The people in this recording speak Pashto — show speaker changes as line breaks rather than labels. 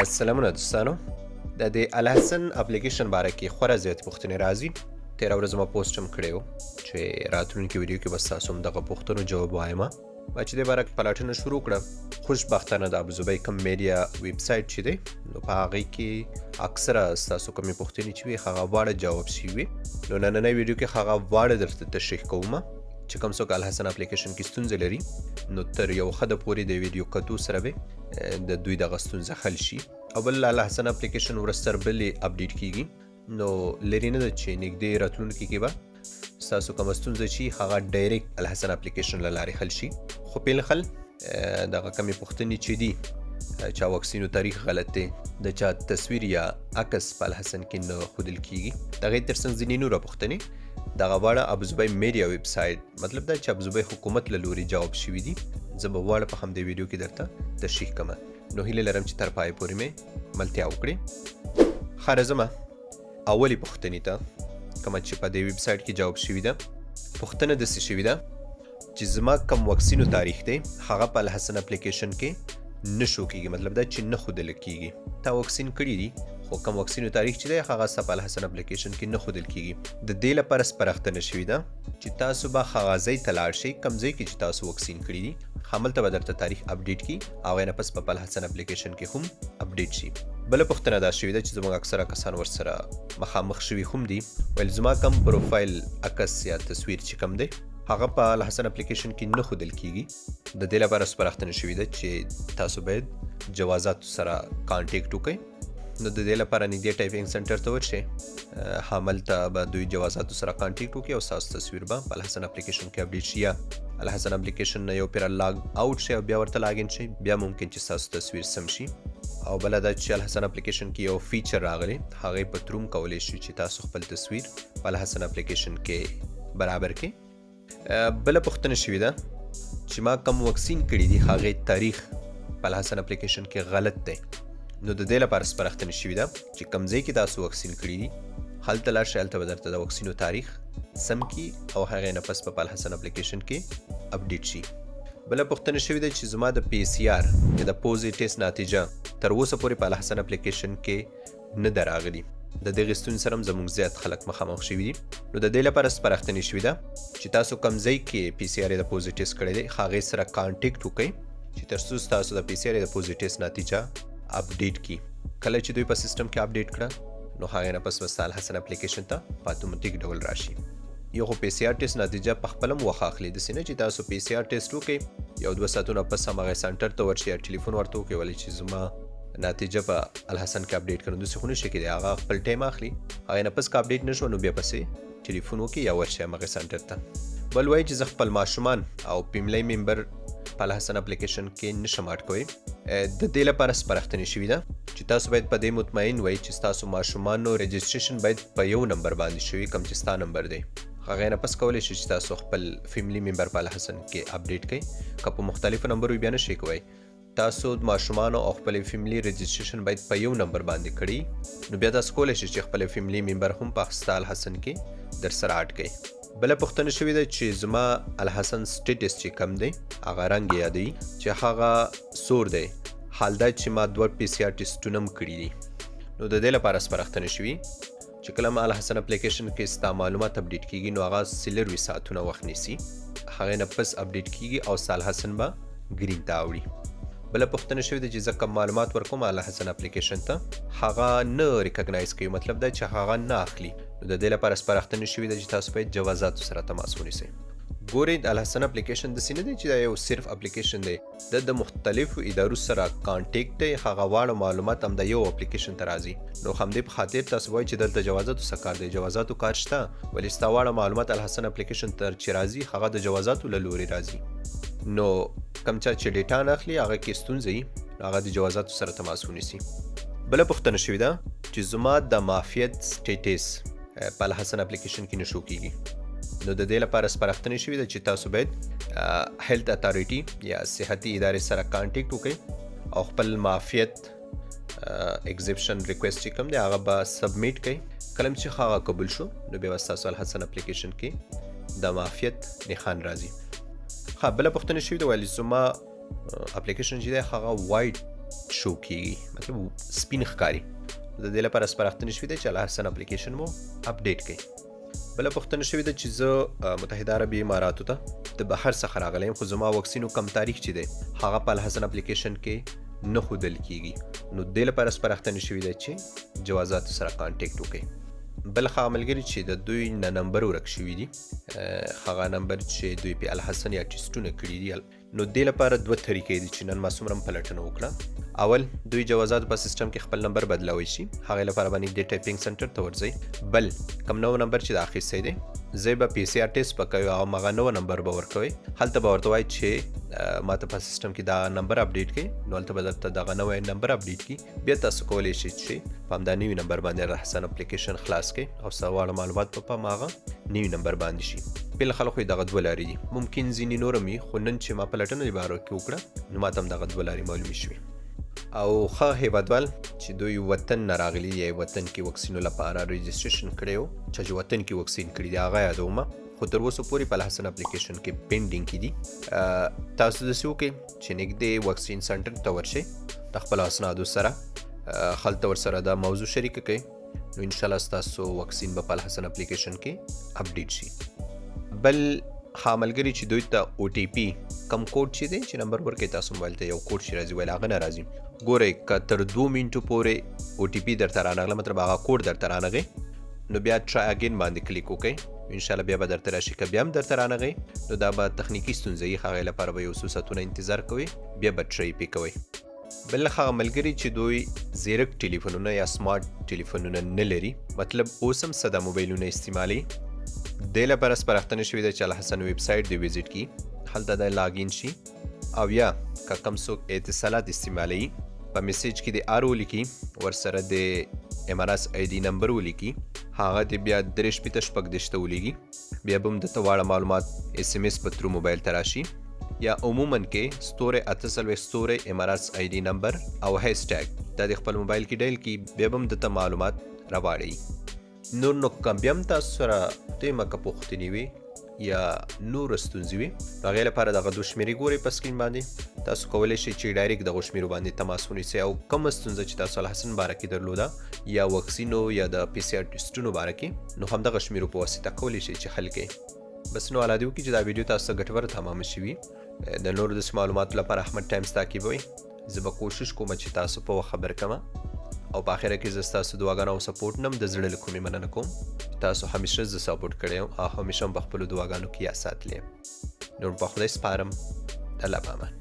سلامونه دوستانو، د دې الحسن اپلیکیشن باره کې خورا زیات پوښتنې راځي. تېره ورځ ما پوسټ هم کړی و چې راتلونکي ویډیو کې به ستاسو هم دغه پوښتنو جواب وایم. ما چې دې باره کې پلاټونه شروع کړه، خوشبختانه د ابوظبۍ کوم میډیا ویب سایټ چې دی، نو په هغې کې اکثره ستاسو کومې پوښتنې چې وي، هغه واړه جواب شوي وي. نو نننۍ ویډیو کې هغه واړه درته تشریح کوم چې کوم څوک الحسن اپلیکیشن کې ستونزه لري، نو تر یو حده پورې د ویډیو کتو سره به د دوی دغه ستونزه حل شي. او بل، الحسن اپلیکیشن ورځ تر بلې اپډیټ کیږي، نو لرې نه ده چې نږدې راتلونکي کې به ستاسو کومه ستونزه چې هغه ډایرکټ الحسن اپلیکیشن له لارې حل شي. خو فی الحال دغه کمې پوښتنې چې دي، چا واکسینو تاریخ غلط دی، د چا تصویر یا عکس په الحسن کې نه ښودل کیږي، دغې ترڅنګ ځینې نوره پوښتنې، دغه واړه ابوظبۍ میډیا ویب سایټ، مطلب دا چې ابوظبۍ حکومت له لوري جواب شوي دي، زه به واړه په همدې ویډیو کې درته تشریح کوم. نو هیله لرم چې تر پای پورې مې ملتیا وکړي. ښه، راځم اولې پوښتنې ته کومه چې په دې ویب سایټ کې جواب شوي ده. پوښتنه داسې شوې ده چې زما کم واکسینو تاریخ دی، هغه په الحسن اپلیکیشن کې نه شو کیږي، مطلب دا چې نه ښودل کیږي. تا واکسین کړی دي، خو کم واکسینو تاریخ چې دی، هغه ستا په الحسن اپلیکیشن کې نه ښودل کیږي. د دې لپاره سپارښتنه شوې ده چې تاسو به هغه ځای ته لاړ شئ کوم ځای کې چې تاسو واکسین کړی دي، هملته به درته تاریخ اپډیټ کی او هغې نه پس په الحسن اپلیکیشن کې هم اپډیټ شي. بله پوښتنه دا شوې ده چې زموږ اکثره کسان ورسره مخامخ شوي هم دي، ویل زما کم پروفایل عکس یا تصویر چې کم دی، هغه په الحسن اپلیکیشن کې نه ښودل کیږي. د دې لپاره سپارښتنه شوې ده چې تاسو باید جوازاتو سره کانټیکټ وکړئ. نو د دې لپاره نږدې ټایپینګ سنټر ته ورشئ، هملته به دوی جوازاتو سره کانټیکټ وکړي او ستاسو تصویر به په الحسن اپلیکیشن کې اپډیټ شي، یا الحسن اپلیکیشن نه یو پیر لاګ اوټ شي او بیا ورته لاګ ان شي، بیا ممکن چې ستاسو تصویر سم شي. او بله دا چې الحسن اپلیکیشن کې یو فیچر راغلی، هغې په تروم کولی شي چې تاسو خپل تصویر په الحسن اپلیکیشن کې برابر کړئ. بله پوښتنه شوې ده چې ما کم واکسین کړی دي، هغې تاریخ په الحسن اپلیکیشن کې غلط دی. نو د دې لپاره سپارښتنه شوې ده چې کوم ځای کې تاسو واکسین کړی دي، هلته لاړ شئ، هلته به درته د واکسینو تاریخ سم کی او هغې نه پس په الحسن اپلیکیشن کې اپډیټ شي. بله پوښتنه شوې ده چې زما د پی سي آر یا د پوزې ټیسټ نتیجه تر اوسه پورې په الحسن اپلیکیشن کې نه ده راغلي. د دغې ستونزې سره هم زموږ زیات خلک مخامخ شوي دي. نو د دې لپاره سپارښتنې شوې ده چې تاسو کوم ځای کې پی سي آر د پوزې ټیسټ کړی دی، هغې سره کانټیکټ وکړئ چې تر څو ستاسو د پی سي آر د پوزې ټیسټ نتیجه اپډیټ کړي. کله چې دوی په سیستم کې اپډیټ کړه، نو هغې نه پس به ستا الحسن اپلیکیشن ته په اتوماتیک ډول راشي. یو خو پی سي آر ټیسټ نتیجه په خپل هم وخت اخلي، داسې نه چې تاسو پی سي آر ټیسټ وکړئ، یو دوه ساعتونه پس همغې سنټر ته ورشئ یا ټلیفون ورته وکړئ ولې چې زما نتیجه په الحسن کې اپډیټ کړو. داسې خو نشي کېدی، هغه خپل ټایم اخلي. هغې نه پس که اپډیټ نه شو، نو بیا پسې ټلیفون وکړي یا ورشي همغې سنټر ته. بل وایي چې زه خپل ماشومان او فیملی ممبر په الحسن اپلیکیشن کې نشم اډ کوی. د دې لپاره سپارښتنې شوې ده چې تاسو باید په دې مطمئن وئ چې ستاسو ماشومانو رجسټریشن باید په یو نمبر باندې شوي کوم چې ستا نمبر دی. هغې نه پس کولی شئ چې تاسو خپل فیملی ممبر په الحسن کې اپډیټ کړئ. که په مختلفو نمبرو، بیا نشئ کوی. تاسو د ماشومانو او خپل فیملی رجسټریشن باید په یو نمبر باندې کړی، نو بیا تاسو کولی شئ چې خپل فیملی ممبر هم په ستا الحسن کې در سره اډ کړئ. بله پوښتنه شوې ده چې زما الحسن سټیټس چې کم دی، هغه رنګ یادوي چې هغه سور دی، حال دا چې ما دوه پی سي آر ټیسټونه هم کړي دي. نو د دې لپاره سپارښتنه شوې چې کله ما الحسن اپلیکیشن کې ستا معلومات اپډیټ کیږي، نو هغه 24 ساعتونه وخت نیسي، هغې نه پس اپډیټ کیږي او ستا الحسن به ګرین ته اوړي. بله پوښتنه شوې ده چې زه کوم معلومات ورکوم الحسن اپلیکیشن ته، هغه نه ریکګنایز کوي، مطلب دا چې هغه نه اخلي. نو د دې لپاره سپارښتنه شوې ده چې تاسو باید جوازاتو سره تماس ونیسئ. ګورئ، د الحسن اپلیکیشن داسې نه دی چې دا یو صرف اپلیکیشن دی، د مختلفو ادارو سره کانټیکټ دی، هغه واړه معلومات هم د یو اپلیکیشن ته راځي. نو همدې په خاطر تاسو وایئ چې دلته جوازاتو څه کار دی؟ جوازاتو کار شته، ولې ستا واړه معلومات الحسن اپلیکیشن ته چې راځي، هغه د جوازاتو له لوري راځي. نو کم چا چې ډیټا نه اخلي، هغه کې ستونزه وي، هغه د جوازاتو سره تماس ونیسي. بله پوښتنه شوې ده چې زما د معافیت سټیټس په الحسن اپلیکیشن کې نه شو کیږي. نو د دې لپاره سپارښتنه شوې ده چې تاسو باید هیلث اتارټي یا صحتي ادارې سره کانټیکټ وکړئ او خپل معافیت ایگزیپشن ریکوست چې کوم دی، هغه به سبمیټ کړئ. کله چې هغه قبول شو، نو بیا به ستاسو الحسن اپلیکیشن کې د معافیت نښان راځي. ښه، بله پوښتنه شوې ده، ویل زما اپلیکیشن چې دی، هغه وایټ شو کیږي، مطلب سپین ښکاري. د دې لپاره سپارښتنه شوې ده چې الحسن اپلیکیشن مو اپډیټ کړئ. بله پوښتنه شوې ده چې زه متحده عربي اماراتو ته د بهر څخه راغلی یم، خو زما واکسینو کم تاریخ چې دی هغه په الحسن اپلیکیشن کې نه ښودل کیږي. نو دې لپاره سپارښتنه شوې ده چې جوازاتو سره contact وکړئ. بل هغه ملګري چې د دوی نه نمبر ورک شوي دي، هغه نمبر چې دوی په الحسن یا ټیسټونه کړي دي، نو دې لپاره دوه طریقې دي چې نن ما څومره هم پلټنه وکړه. اول، دوی جوازات په سیستم کې خپل نمبر بدلوي شي، هغې لپاره باندې د typing center ته ورځئ. بل کوم نوی نمبر چې د اخیستی دی، زه به پی سي آر ټیسټ به کوي او هغه نوی نمبر به ورکوي، هلته به ورته وایي چې ما ته په سیستم کې دا نمبر اپډیټ کړئ، نو هلته به درته دغه نوی نمبر اپډیټ کړي. بیا تاسو کولی شئ چې په همدا نوي نمبر باندې الحسن اپلیکیشن خلاص کړئ او څه واړه معلومات به په هماغه نوي نمبر باندې شي. بالحال خو یې دغه دوه لارې دي، ممکن ځینې نور هم وي، خو نن چې ما پلټنه دې باره کې وکړه نو ما ته هم دغه دوه لارې معلومې شوې. او ښه هیوادوال چې دوی وطن نه راغلي یا وطن کې واکسینو لپاره registration کړی و، چا چې وطن کې واکسین کړي دي هغه یادوم، خو تر اوسه پورې په الحسن اپلیکیشن کې pending کې دي. تاسو داسې وکړئ چې نږدې واکسین center ته ورشئ د خپلو اسنادو سره، هلته ورسره دا موضوع شریکه کړئ، نو انشاءالله ستاسو واکسین به په الحسن اپلیکیشن کې اپډیټ شي. بل ها ملګري چې دوی ته او ټي پي کم کوډ چې دی چې نمبر ورکوي تاسو موبایل ته یو کوډ چې راځي، ویل هغه نه راځي. ګورئ که تر دوو منټو پورې او ټي پي درته رانغله، مطلب هغه کوډ درته رانغی، نو بیا try again باندې کلیک وکړئ، انشاءالله بیا به درته راشي. که بیا هم درته رانغی نو دا به تخنیکي ستونزه وي، هغې لپاره به یو څو ساعتونه انتظار کوئ، بیا به try پې کوئ. بل هغه ملګري چې دوی زیرک ټلیفونونه یا smart ټلیفونونه نه لري، مطلب اوس هم ساده موبایلونه استعمالوي، دې لپاره سپارښتنه شوې ده چې الحسن ویب سایټ دې ویزیټ کړي، هلته د login شي، او یا که کوم څوک اتصالات استعمالوي په message کې د R ولیکي، ورسره د امارات آی ډي نمبر ولیکي، هغه دې بیا 63 36 ته ولیږي، بیا به هم درته واړه معلومات اس ام اس په through موبایل ته راشي. یا عموما کې *48 ستوری امارات آی ډي نمبر او هیشټګ دا د خپل موبایل کې dial کړي، بیا به هم درته معلومات راواړي. نور نو که بیا هم تاسو سره دویمه که پوښتنې وي یا نور ستونزې وي، نو هغې لپاره دغه دوه شمېرې ګورئ په سکرین باندې، تاسو کولی شئ چې direct دغو شمېرو باندې تماس ونیسئ او کومه ستونزه چې تاسو الحسن باره کې درلوده یا واکسینو یا د پی سي آر ټیسټونو باره کې، نو همدغه شمېرو په واسطه کولی شئ چې حل کړئ. بس نو الله دې وکړي چې دا ویډیو تاسو ته ګټوره تمامه شي. د نورو داسې معلوماتو لپاره احمد ټایمز تعقیبوئ. زه به کوشش کوم چې تاسو په وخت خبر کړم، او په اخره کې زه ستاسو دعاګانو او support نه هم د زړه له کومې مننه کوم. تاسو همیشه زه support کړی یم او همیشه هم په خپلو دعاګانو کې یاد ساتلی یم. نور په خدای سپارم، د الله په امان.